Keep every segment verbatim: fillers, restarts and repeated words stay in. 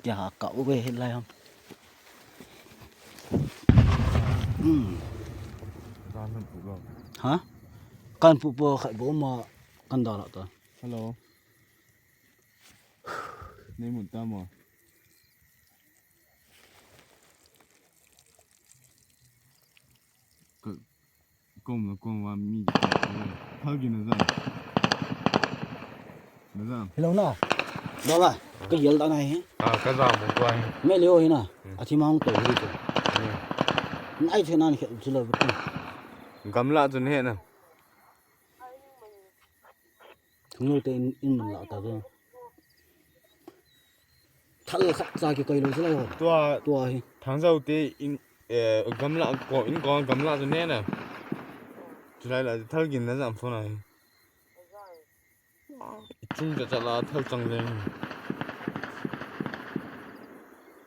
Ya, ka u ve he lai ham. Hmm. Kan pu lo. Ha? Kan pu po khat bo ma kan da la ta. Hello. Nei mun ta mo. Ka, kom la kom wa mi. Thal gin na zam. Na zam. Hello na. Baba, ka yel da na he. Ah, ka zam mo ko he. Me le o he na. Hmm. A thi ma hung to hi to. Hmm. Nai the nan khe chu la bu. Gamla chu ne na. Thangzau te in, in mun la ta chu. Thal khat cha kikoi lou chu lai ho. Tua, tua hi. Thangzau te in, eh, gamla ko, in ko gamla chu ne na. Chu lai la thal gin na zam phone a hi. Chung cha cha la thal chang leng.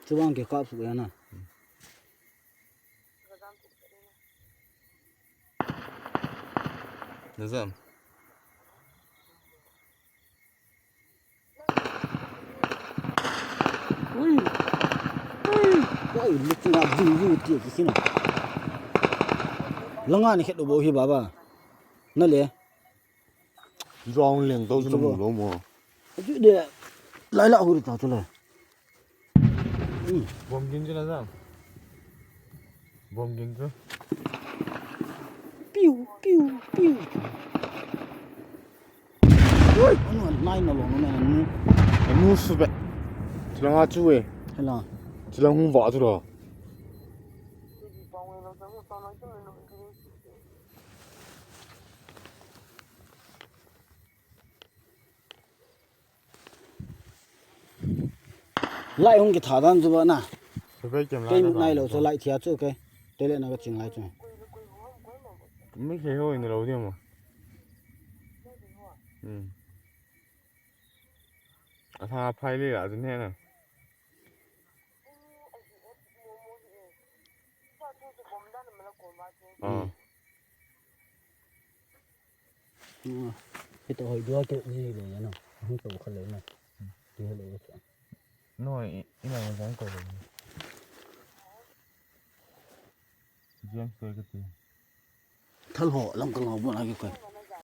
Chu vang ke kap su ya na. Na zam. Ui. Ui. Ui, looking up, view, view, tia, tia, tia. Langa ni khet u bo hi baba. Na le. Zong leng to chu na mu lo mo. Aju de. Lai la hu ta chu le. Bom gin chu na zam. Bom gin chu. Piu, piu, piu. Oi, anu nai na lo na nu. Nu su be. Chila nga chu e. Hello. Chila hung va chu lo. Lai hung kitha dan chu ba na. Sabai kem lai. Kei na nai lo chu lai thia chu kei. Tele na ka ching lai chu. Mi se ho in lo dia mo. Hmm. A tha phai le la chu ne na. Ah. Hito hoi dua ke ni le ya no. Hung to kha le na. Ti le ya. No, i, i na jang ko le. Jang ko ke ti. Thal ho lam ka ngau bo na ke ko.